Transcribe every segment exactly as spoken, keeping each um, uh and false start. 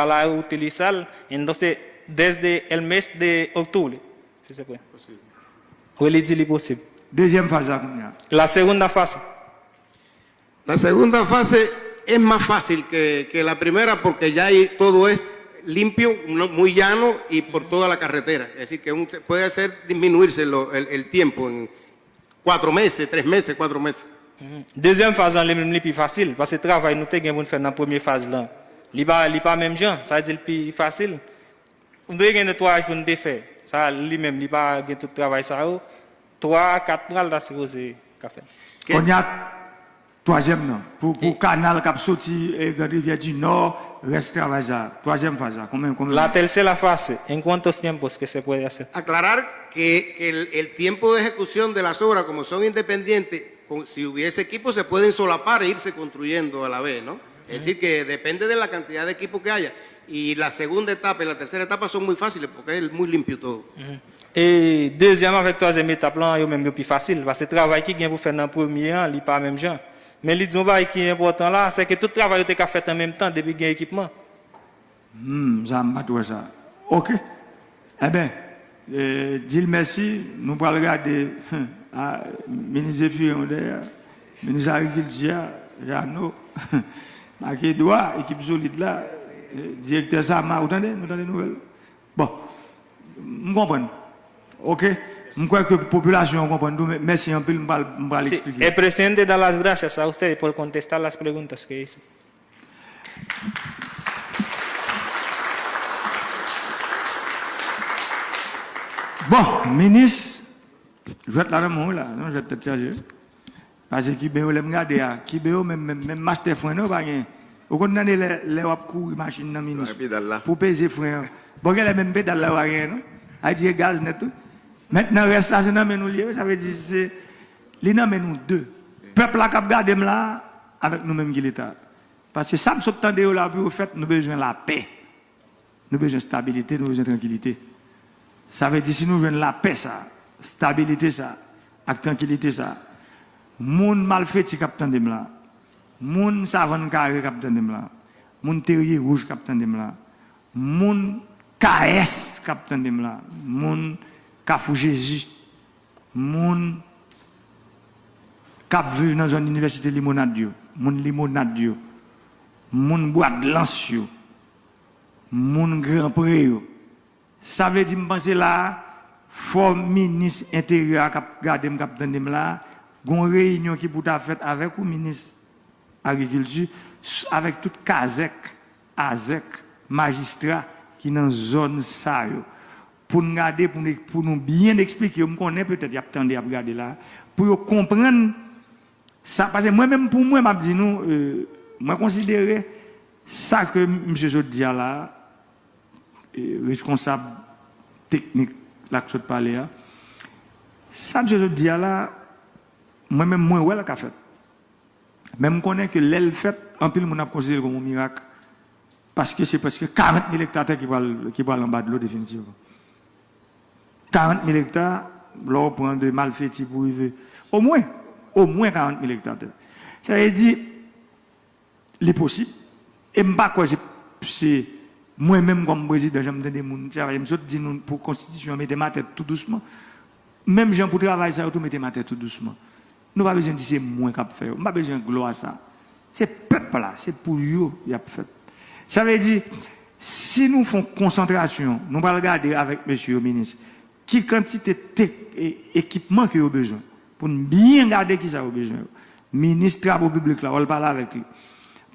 la rutilizar, entonces desde el mes de octubre, si se puede. Wi, li di li posib. Dezyèm faz la kounye a. La segunda fase. La segunda fase es más fácil que, que la primera porque ya ahí todo es limpio, no- muy llano y por toda la carretera. Es decir, que un- se puede hacer disminuirse lo- el, el tiempo en cuatro meses, tres meses, cuatro meses. Dezyèm faz lan li menm li pi fasil, paske travay nou te gen pou n fè nan premye faz lan, li pa li pa menm jan, sa di l pi fasil. Nou te gen twa jou n te fè, sa li menm li pa gen tout travay sa yo, twa a kat mwa l ta sipoze ka fèt. Kounye a, twazyèm nan, pou, pou kanal k ap soti eh, Grand Rivière du Nord, rès travay sa, twazyèm faz la, konbyen, konbyen? La tercera fase, ¿en cuántos tiempos que se puede hacer? Aclarar que, que el, el tiempo de ejecución de las obras, como son independientes, con- si hubiese equipo se pueden solapar e irse construyendo a la vez, ¿no? Es decir, que depende de la cantidad de equipo que haya. Y la segunda etapa y la tercera etapa son muy fáciles porque es muy limpio todo. E dezyèm avèk twazyèm etap lan, yo menm yo pi fasil, paske travay ki gen pou fè nan premye an, li pa menm jan. Men li di yon bagay ki enpòtan la, se ke tout travay yo te ka fèt an menm tan depi gen ekipman. Hmm, sa m pa t wè sa. Ok. Enben, eh, di l mèsi, nou pral gade ah, minis Zephirin dèyè, minis agrikilti a, Jeannot, make dwa, ekip solid la, eh, direktè Sama, ou tande? Nou tande nouvèl? Bon, m konprann. Ok? M kwè ke popilasyon an konprann tou, men mèsi anpil, m pral, m pral Sí, eksplike. El presidente da las gracias a ustedes por contestar las preguntas que hizo. Bon, minis, jwèt la nan men w la, non, jwèt tèt chaje. Paske Kiben yo, lè m gade a, Kiben yo, menm, menm, menm mastè fren nan, yo pa gen. Ou konn tande lè, lè w ap kouri machin nan minis, Gen pedal la. Pou peze fren an. Bon, genlè menm pedal la, yo pa gen, non? Sa vle di e gaz nèt tou. Mentnan, rès la, se nan men nou l ye, wi, sa vle di se, li nan men nou de. Pèp la k ap gade m la, avèk nou menm ki Leta. Paske sa m sot tande yo la pou yo fèt, nou bezwen lapè. Nou bezwen stabilite, nou bezwen trankilite. Sa vle di si nou jwenn lapè sa, stabilite sa, ak trankilite sa, moun Malfeti k ap tande m la, moun Savann Kare k ap tande m la, moun Terye Wouj k ap tande m la, moun Kayès k ap tande m la, moun Kafou Jezi, moun k ap viv nan zòn Inivèsite Limonad yo, moun Limonad yo, moun Bwadlans yo, moun Gran Pre yo. Sa vle di m panse la a, fò minis enteryè a k ap gade m, k ap tande m la a, gon reyinyon ki pou ta fèt avèk ou, minis agrikilti, s- avèk tout kazèk, azèk, majistra ki nan zòn sa yo. Pou n gade, pou n, pou nou byen eksplike yo, m konnen petèt y ap tande, y ap gade la, pou yo konprann sa, paske mwen menm, pou mwen, m ap di nou, eh, mwen konsidere sa ke misye sot di a la, eh, reskonsab teknik la k sot pale a, sa misye sot di a la, mwen menm, mwen wè l ka fèt. Men m konnen ke lè l fèt, anpil moun ap konsidere l kòm yon mirak, paske se prèske karant mil ekta tè ki pral, ki pral anba dlo definitivman. Karant mil ekta, lè w pran de Malfeti pou rive, omwen, omwen karant mil ekta tè. Sa vle di, li posib. E m pa kwè se, se mwen menm kòm prezidan, jan m tande moun, sa vle di, m sot di nou pou konstitisyon an mete m atè tou dousman. Menm jan pou travay sa yo tou mete m atè tou dousman. Nou pa bezwen di se mwen k ap fè yo. M pa bezwen glwa sa. Se pèp la, se pou yo y ap fèt. Sa vle di, si nou fè yon konsantrasyon, nou pral gade avèk mesye yo minis, ki kantite tek, e, ekipman ke yo bezwen, pou n byen gade kisa yo bezwen yo. Minis Travo Piblik la, w al pale avèk li.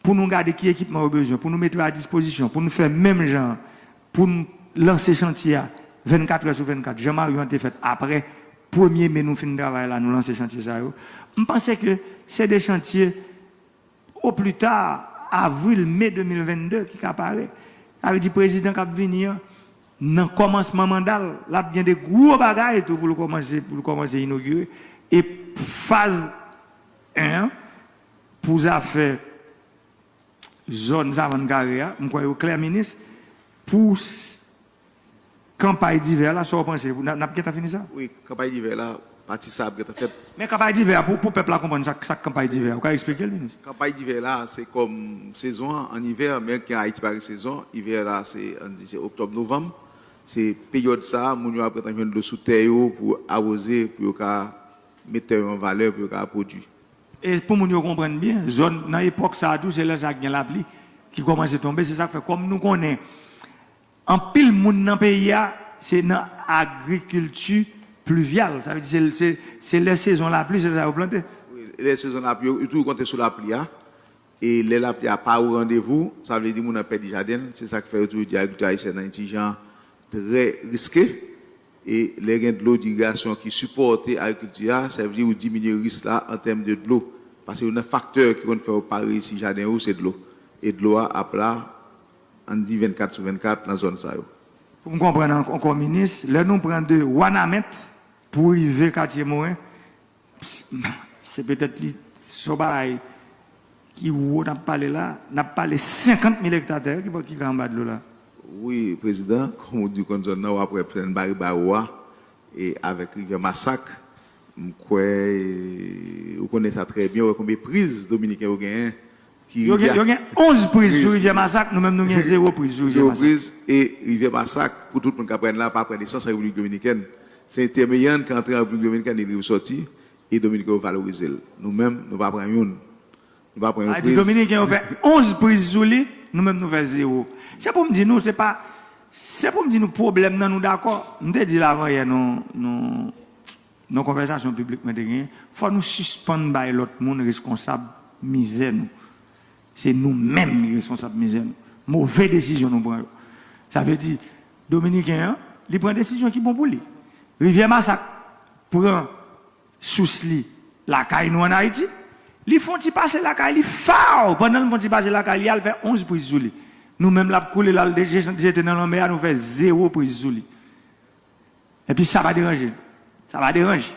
Pou nou gade ki ekipman yo bezwen, pou nou mete yo a dispozisyon, pou nou fè menm jan an, pou n lanse chantye a vennkat è sou vennkat, jan Maryon an te fèt apre premye me nou fin travay la, nou lanse chantye sa yo. M panse ke se de chantye, o pli ta, avril, me de mil vennde ki ka pare. Sa vle di prezidan k ap vini an, nan kòmansman manda l, l ap gen de gwo bagay tou pou l kòmanse, pou l kòmanse inogire. E faz en an, pou zafè zòn Savann Kare a, m kwè yo klè, minis, pou s- kanpay divè la, sa w panse? N ap, n ap gentan fini sa? Wi, kanpay divè la, Pati sa ap gentan fèt. Men kanpay divè a, pou, pou pèp la konprann sa, sa k kanpay divè a, ou ka eksplike l, minis? Kanpay divè la, se kòm sezon an, an ivè, men ki an Ayiti pa gen sezon. Ivè la, se, ann di, se oktòb, novanm. Se peryòd sa a, moun yo ap gentan jwenn dlo sou tè yo pou awoze, pou yo ka met tè yo an valè, pou yo ka pwodui. E pou moun yo konprann byen, zòn, nan epòk sa a tou, se lè sa a gen lapli ki kòmanse tonbe. Se sa k fè, kòm nou konnen, anpil moun nan peyi a, se nan agrikilti plivyal. Sa vle di se, se, se lè sezon lapli, se sa yo plante. Wi, lè sezon lapli, yo, yo toujou konte sou lapli a. E lè lapli a pa o randevou, sa vle di moun nan pèdi jaden l. Se sa k fè yo toujou di agrikilti ayisyen nan yon ti jan trè riske. E lè gen dlo dirigasyon ki sipòte agrikilti a, sa vle di ou diminye risk la an tèm de dlo. Paske youn nan faktè ki konn fè ou pa reyisi jaden ou, se dlo. E dlo a ap la, ann di vennkat sou vennkat nan zòn sa yo. Pou m konprann ankò, minis, lè nou pran de Wanament pou rive Katye Moren, se petèt li se yon bagay ki wo n ap pale la, n ap pale senkant mil ekta tè ki, ki ka anba dlo la. Wi, Prezidan, kòm ou di w konn zòn nan, w ap wè plèn Maribawo a e avèk Rivyè Masak. M kwè, e, ou konnen sa trè byen, ou wè konbyen priz Dominiken yo genyen. Ki Yo gen, rivyè, yo gen onz priz sou Rivyè Masak, nou menm nou gen zewo priz sou Rivyè zewo Masak. Priz e Rivyè Masak, pou tout moun k ap pran la, pa pran nesans an Repiblik Dominikèn. Se entèmeyan k antre an Repiblik Dominikèn, li rive soti, e Dominiken yo valorize l. Nou menm, nou pa pran youn. Nou pa pran yon Sa di priz. Dominiken yo fè onz priz sou li, nou menm nou fè zewo. Se pou m di nou, se pa, se pou m di nou pwoblèm nan, nou dakò. M te di l avan yè nan, nan, nan konvèsasyon piblik mwen te genyen, fò nou sispann bay lòt moun reskonsab mizè nou. Se nou menm ki reskonsab mizè nou. Move desizyon nou pran yo. Sa vle di, Dominiken an, li pran desizyon ki bon pou li. Rivyè Masak pran sous li lakay nou ann Ayiti. Li fè yon ti pase lakay li, faw! Pandan l fè yon ti pase lakay li, al fè onz priz sou li. Nou menm l ap koule, l al je-, jete nan lanmè a, nou fè zewo priz sou li. Epi sa pa deranje n. Sa pa deranje.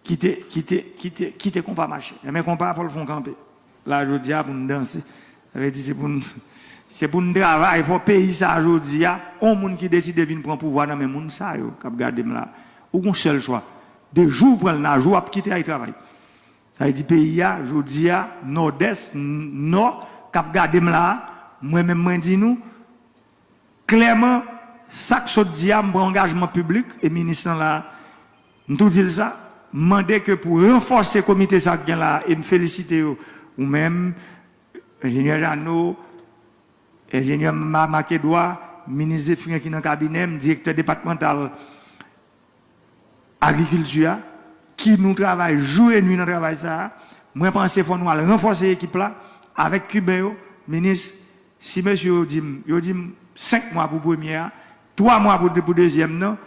Kite, kite, kite, kite konpa mache. Enben konpa a fò l fè yon kanpe. La jodi a pou n danse. Sa vle di se pou n, se pou n travay, fò peyi sa a jodi a, yon moun ki deside vin pran pouvwa nan men moun sa yo k ap gade m la. Ou gen yon sèl chwa. De jou w pran l nan jou w ap kite al travay. Sa vle di peyi a, jodi a, Nòdès, n-, Nò, k ap gade m la a, mwen menm mwen di nou, klèman, sa k sot di a, m pran angajman piblik, e minis lan la, m tou di l sa, m mande ke pou ranfòse komite sa k gen la a, e m felisite yo, ou menm, enjenyè Jeannot, enjenyè Ma-, Marc Edouard, minis Zéphirin ki nan kabinè m, direktè depatmantal agrikilti a, ki nou travay jou e nwi nan travay sa a. Mwen panse fò nou al ranfòse ekip la avèk Kiben yo, minis, si mesye yo di m, yo di m senk mwa pou premye a, twa mwa pou, pou dezyèm nan,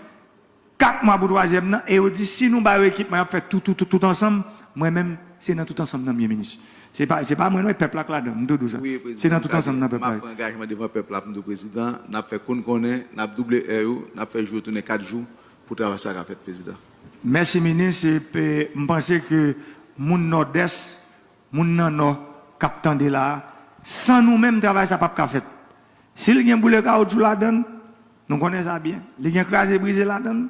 kat mwa pou twazyèm nan, e yo di si nou ba yo ekipman, y ap fè tout, tout, tout, tout ansanm, mwen menm, se nan tout ansanm nan m ye, minis. Se pa, se pa mwen non, e pèp la k ladan, m tou di w sa. Wi, Prezidan, se nan tout ansanm nan pèp la ye. M ap pran angajman devan pèp la pou m di w, Prezidan, n ap fè konn konnen, n ap double è yo, n ap fè jou tounen kat jou pou travay sa a ka fèt, Prezidan. Mèsi, minis. E, e, m panse ke moun Nòdès, moun nan Nò k ap tande la a, san nou menm, travay sa p ap ka fèt. Si l gen boule kawotchou ladan l, nou konnen sa byen. Li gen kraze brize ladan l,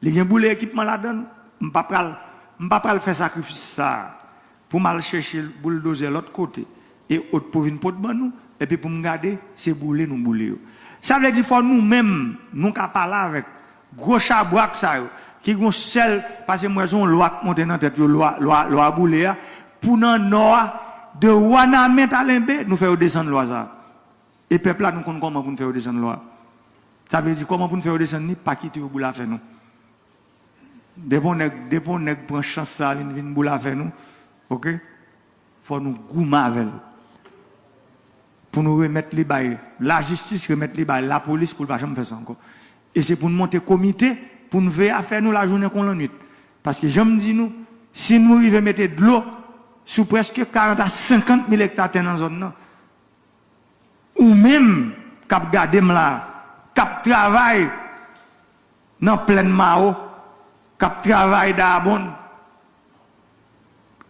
li gen boule ekipman ladan l, m pa pral, m pa pral fè sakrifis sa a. Pou m al chèche bouldozè lòt kote, e ot pou vin pot ban nou, epi pou m gade, se boule nou boule yo. Sa vle di fò nou menm, nou ka pale avèk gwo chabrak sa yo, ki gon sèl, paske m wè se yon lwa k monte nan tèt yo, lwa, lwa, lwa boule a, pou nan Nò a, de Wanament a Lenbe, nou fè yo desann lwa sa a. E pèp la, nou konn kòman pou n fè yo desann lwa. Sa vle di, kòman pou n fè yo desann li, pa kite yo boule afè nou. Depi yon nèg, depi yon nèg pran chans sa a, vin, vin boule afè nou, oke? Fò nou goumen avè l. Pou nou remèt li bay lajistis, remèt li bay lapolis pou l pa janm fè sa ankò. E se pou n monte komite, pou n veye afè nou lajounen kon lannwit. Paske jan m di nou, si nou rive mete dlo sou prèske karant a senkant mil ekta tè nan zòn nan, ou menm k ap gade m la, k ap travay nan Plèn Mawo, k ap travay Dayabonn,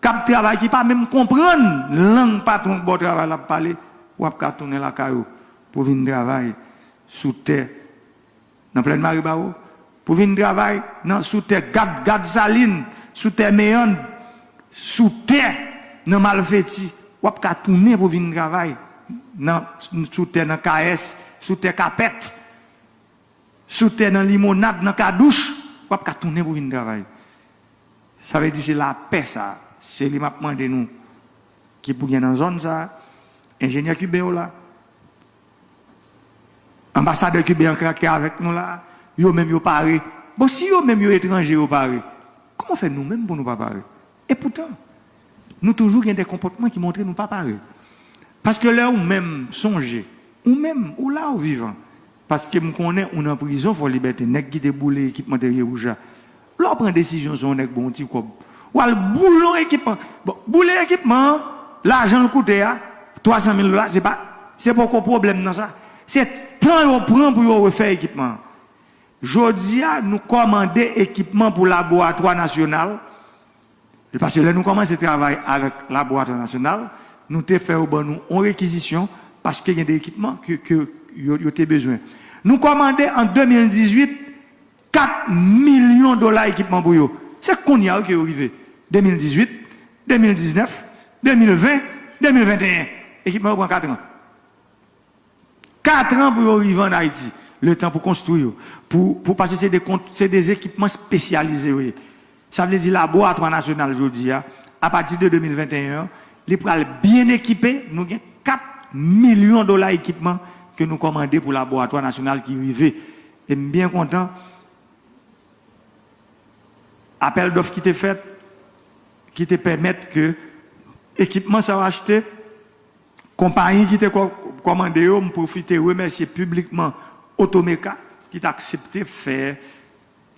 k ap travay, ki pa menm konprann lang patwon k ba w travay la ap pale, w ap ka tounen lakay ou pou w vin travay sou tè nan Plèn Maribawo, Pou vin travay nan, sou tè Gad, Gad Salin, sou tè Meyann, sou tè nan Malfeti. W ap ka tounen pou vin travay nan, sou tè nan Kayès, sou tè Kapèt, sou tè nan Limonad, nan Kadouch. W ap ka tounen pou vin travay. Sa vle di se lapè sa. Se li m ap mande nou ki pou gen nan zòn sa. Enjenyè kiben yo la. Anbasadè kiben an ki avèk nou la, yo menm yo pare. Bon, si yo menm yo etranje yo pare, kòman fè nou menm pou nou pa pare? Epoutan, nou toujou gen de konpòtman ki montre nou pa pare. Paske lè ou menm sonje, ou menm, ou la ou vivan. Paske m konnen ou nan prizon Fò Libète, nèg ki te boule ekipman Terye Wouj la. Lè w pran desizyon sou yon nèg ba w yon ti kòb, w al boule yon ekipman. Bon, boule ekipman an, lajan l koute a, twa san mil dola, se pa, se poko pwoblèm nan sa. Se tan yo pran pou yo refè ekipman an. Jodi a, nou kòmande ekipman pou laboratwa nasyonal. Paske lè nou kòmanse travay avèk laboratwa nasyonal, nou te fè yo ban nou yon rekizisyon paske gen de ekipman ke, ke yo, yo te bezwen. Nou kòmande an de mil dizuit kat milyon dola ekipman pou yo. Se kounye a wi ke yo rive. De mil dizuit, de mil diznèf, de mil ven, de mil venteyen. Ekipman yo pran kat an. Kat an pou yo rive ann Ayiti. Letan pou konstwi yo. Pou, pou, paske se de kont, se de ekipman espesyalize yo ye. Sa vle di laboratwa nasyonal jodi a, apati de de mil venteyen an, li pral byen ekipe, nou gen kat milyon dola ekipman ke nou kòmande pou laboratwa nasyonal ki rive. E m byen kontan, apèl dòf ki te fèt, ki te pèmèt ke ekipman sa yo achte, konpayi ki te kò-, kòmande yo, m pwofite remèsye piblikman Otomeka ki t aksepte fè,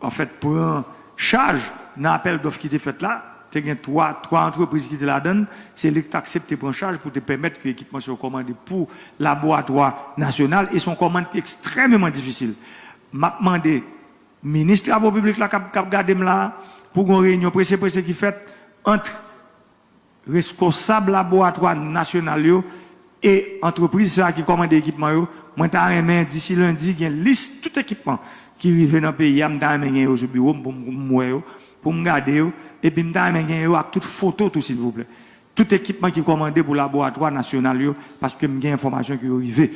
anfèt, pran chaj nan apèl dòf ki te fèt la. Te gen twa, twa antrepriz ki te ladan l, se li ki t aksepte pran chaj pou te pèmèt ke ekipman sa yo kòmande pou laboratwa nasyonal, e se yon kòmand ki ekstrèmeman difisil. M ap mande minis travo piblik la k ap, k ap gade m la a, pou gen yon reyinyon prese prese ki fèt ant reskonsab laboratwa nasyonal yo e antrepriz sa a ki kòmande ekipman yo. Mwen ta renmen disi lendi gen lis tout ekipman ki rive nan peyi a, m ta renmen gen yo sou biwo m pou m, m wè yo, pou m gade yo, epi m ta renmen gen yo ak tout foto tou silvouplè. Tout ekipman ki kòmande pou laboratwa nasyonal yo, paske m gen enfòmasyon ke yo rive.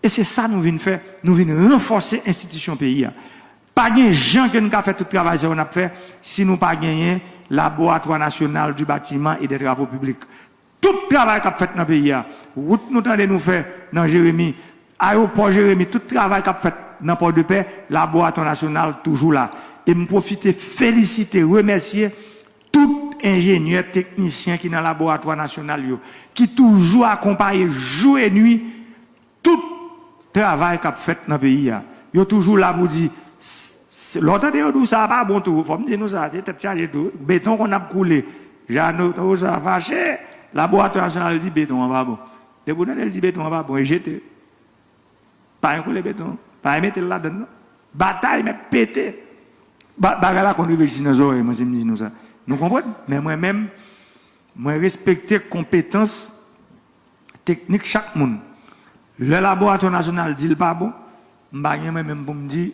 E se sa nou vin fè, nou vin ranfòse enstitisyon peyi a. Pa gen jan ke n ka fè tout travay sa yo n ap fè si nou pa genyen Laboratwa Nasyonal di Batiman e dè Travo Piblik. Tout travay k ap fèt nan peyi a, wout nou tande nou fè nan Jeremi, ayewopò Jeremi, tout travay k ap fèt nan Pòdepè, Laboratwa Nasyonal toujou la. E m pwofite felisite, remèsye tout enjenyè, teknisyen ki nan Laboratwa Nasyonal yo, ki toujou akonpaye jou e nwi tout travay k ap fèt nan peyi a. Yo toujou la pou di, s-, s-, lè w tande yo di w sa a pa bon tou, fò m di nou sa, se tèt chaje tou. Beton konn ap koule. Jeannot Rosa fache, Laboratwa Nasyonal di beton an pa bon. Depi w tande l di beton an pa bon, e jete. Pa gen koule beton, pa gen mete l ladan l non. Batay mèt pete. Ba-, bagay la konn rive jis nan zòrèy mwen si m di nou sa. Nou konprann? Men mwen menm, mwen respekte konpetans teknik chak moun. Lè Laboratwa Nasyonal di l pa bon, m pa gen mwen menm pou m di,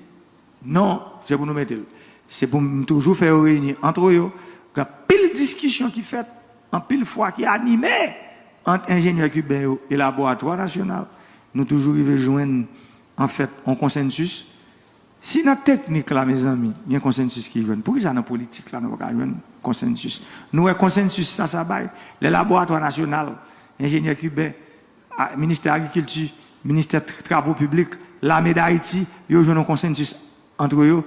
non, se pou nou mete l. Se pou m toujou fè yo reyini antre yo. Gen anpil diskisyon ki fèt, anpil fwa ki anime ant enjenyè kiben yo e Laboratwa Nasyonal. Nou toujou rive jwenn, anfèt, yon konsensis. Si nan teknik la, mezanmi, gen konsensis ki jwenn, poukisa nan politik la nou pa ka jwenn konsensis? Nou wè konsensis sa sa bay. Lè Laboratwa Nasyonal, enjenyè kiben, a, Ministè Agrikilti, Ministè Tr-, Travo Piblik, Lame d Ayiti, yo jwenn yon konsensis antre yo.